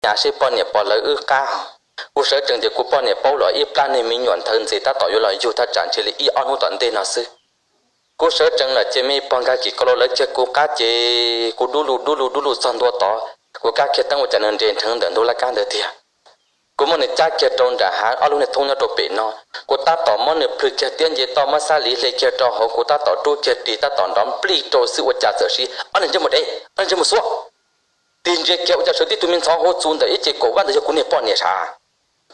hnyav seb poj niam pom lawv wb qab. Kuv sawv tsees ces kuv poj niam paub los ib plab niag me nyuam nthawv ntxiag tab tom yuav los yug thaj tsam ntshe li ib ob hnub tom ntej no xwb. Kuv sawv tsees lawm ces me pog nkag kim kauv los lawv kiag kuv qab ces kuv dub lug dub lug dub lug txog ntua tod, kuv kab kiag teeb ua cas nws nres nrheev ntawm ntug laj kab ntawd tiag. Kuv muab nws cab kiag rau nram hav ob lub niag thoob nyob rau pem no, kuv tab tom muab nws plhws kiag tiab nce toj muab xab liv hle kiag rau hauv, kuv tab tom rub kiag ris tab tom nrov nplij rau xwb ua cas txawm siv ob niag ntsej muag dev, ob niag ntsej muag xuab. Tig ntsia kiag ua cas sawv tib tug me ntxhov hauv txus ntawm ib ce kaum vaj ntawd yog kuv niag poj niam sav.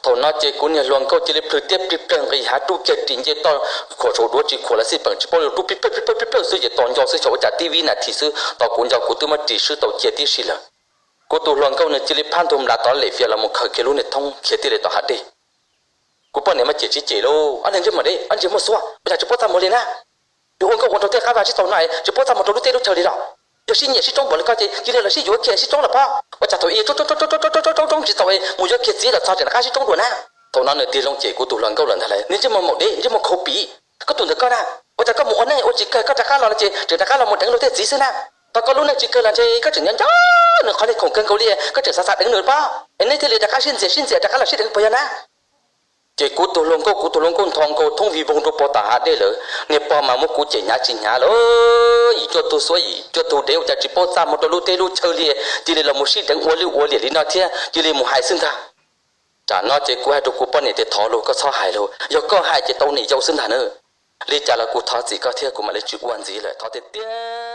Thaum no ces kuv niag hluas nkauj cia li plhws tiab plig plawg nqis hav rub kiag ris nce toj khuam saum duav tsis khuam los xij peem tsis paub li rub plig plawg plig plawg xwb ces tos nco xwb xyov ua cas tib vib nas this xwb tos kuv nco kuv twb muab ris swb tau cia tib si lawm. Kuv tus hluas nkauj nws cia li phab ntug nplas tod lem fias los mus khaws kiag lub niag thoob khiav tiaj li tom hav dej. Kuv poj niam mas cem tsis cem lauj, ob niag ntsej muag dev, ob niag ntsej muag xuab, ua cas tsis paub txaj muag li na? Yuav ua nkauj ua nraug tej qab vaj sib tau no tsis paub txaj muag rau lub teb lub chaw li los? Yog sib nyiam sib tsoob npaum li ko ces cia li los sib yuav kiag sib tsoob los pob. Ua cas thaum ub tsoob tsoob tsoob tsis txaus mus yuav kiag txiv los txog tseem rov qab sib tsoob dua na. Thaum no nws tig loo cem kuv tus hluas nkauj lawm ntag lauj, niag ntsej muag maum dev, ntsej muag khau pim. Koj tus ntawm koj na, ua cas koj mus ua neej ua tsis kawg koj rov qab los no ces tseem rov qab los mus deev luag tej txiv xwb na. Thaum koj lub neej tsis kawg los ntshe koj tseem nyob nco nws qhov niag khoom kawg nkaus li, koj tseem xav xav deev nws pob es neb thiaj li rov qab sib ntxias sib ntxias rov qab los sib deev puas yog na? Ces kuv tus hluas nkauj, kuv tus hluas nkauj ntho nkaus thoob vij voog rau puag tom hav dej lawm, niag pog mas muab kuv cem hnyav tsis hnyav lawm, yim cuaj tug xuab yim cuaj tug dev ua cas tsis paub txaj muag rau lub teb lub chaw li, cia li los mus sib deev ua lwj ua liam li no thiab cia li mus hais xwb ntag. Tsam no ces kuv hais rau kuv poj niam tias thov lauj, koj txhob hais lauj, yog koj hais ces tau niam yau xwb ntag na. Li cas los kuv thov txim koj thiab kuv mam li tsis ua ntxiv lawm, thov tiag tiag.